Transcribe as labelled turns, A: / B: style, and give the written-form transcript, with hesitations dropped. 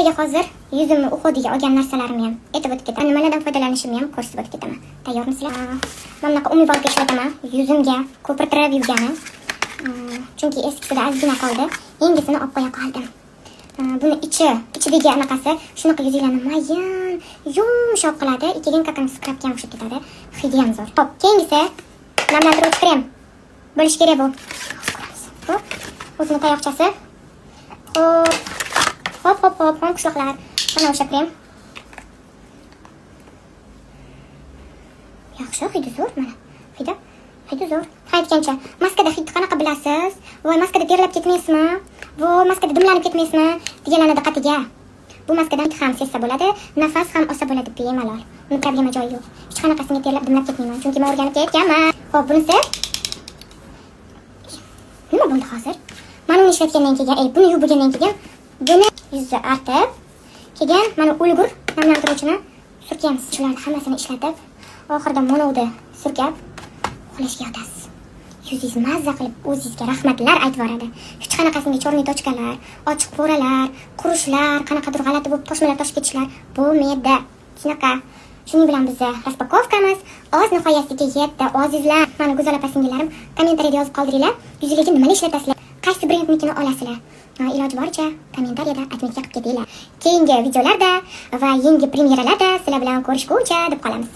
A: Sizlarga hozir yuzimni уход iga olgan narsalarimni ham aytib o'tib ketaman. Nimalardan foydalanishimni ham ko'rsatib o'tib ketaman. Tayyormisizlar? Mana bunaqa умывалка ishlataman yuzimga ko'pirtirib yuvgani. Chunki eskisida ozgina qoldi. Yangisini olib qo'ya qoldim. Buni ichidagi anaqasi shunaqa yuzinglarni mayin, yumshoq qiladi. Keyin kakani скраб ga ham o'xshab ketadi. Hidi ham zo'r. Xo'p, keyingisi namlantiruvchi krem. Bo'lishi kerak bu. Xo'p, o'zini tayoqchasi. Xo'p. Hop, hop, hop, hop, qushloqlar. Mana o'sha krem. Yaxshi, hidi zo'r mana. Hidi zo'r. Ha, aytgancha, maskada hidni qanaqa bilasiz? Voy, maskada terlab ketmaysizmi? Voy, maskada dimlanib ketmaysizmi? Deganlarni diqqatiga. Bu maskadan hid ham sezsa bo'ladi, nafas ham olsa bo'ladi bemalol. Uni problema joyi yo'q. Hech qanaqasiga terlab dimlab ketmayman, chunki men o'rganib ketganman. Xo'p, bunisi nima bo'ldi hozir? Mana uni ishlatgandan keyin, buni yuvib bo'lgandan keyin buni yuzni artib, keyin mana ulgur namlantiruvchini surkaymiz. Shularni hammasini ishlatib, oxirida monovni surkab uxlashga yotasiz. Yuzingiz mazza qilib o'zingizga rahmatlar aytib yuboradi. Hech qanaqasiga черный точка lar, ochiq пора lar, qurishlar, qanaqadir g'alati bo'lib toshmalar toshib ketishlar bo'lmaydi. Shunaqa. Shuning bilan bizni распаковка miz oz nihoyasiga yetdi. Azizlar, mana go'zal opa singillarim, kommentariyada yozib qoldiringlar. Yuzingizga nimani ishlatasizlar? Qaysi brendnikini olasizlar? Iloji boricha kommentariyada отметка qilib ketinglar. Keyingi videolarda va yangi premyeralarda sizlar bilan ko'rishguncha deb qolamiz.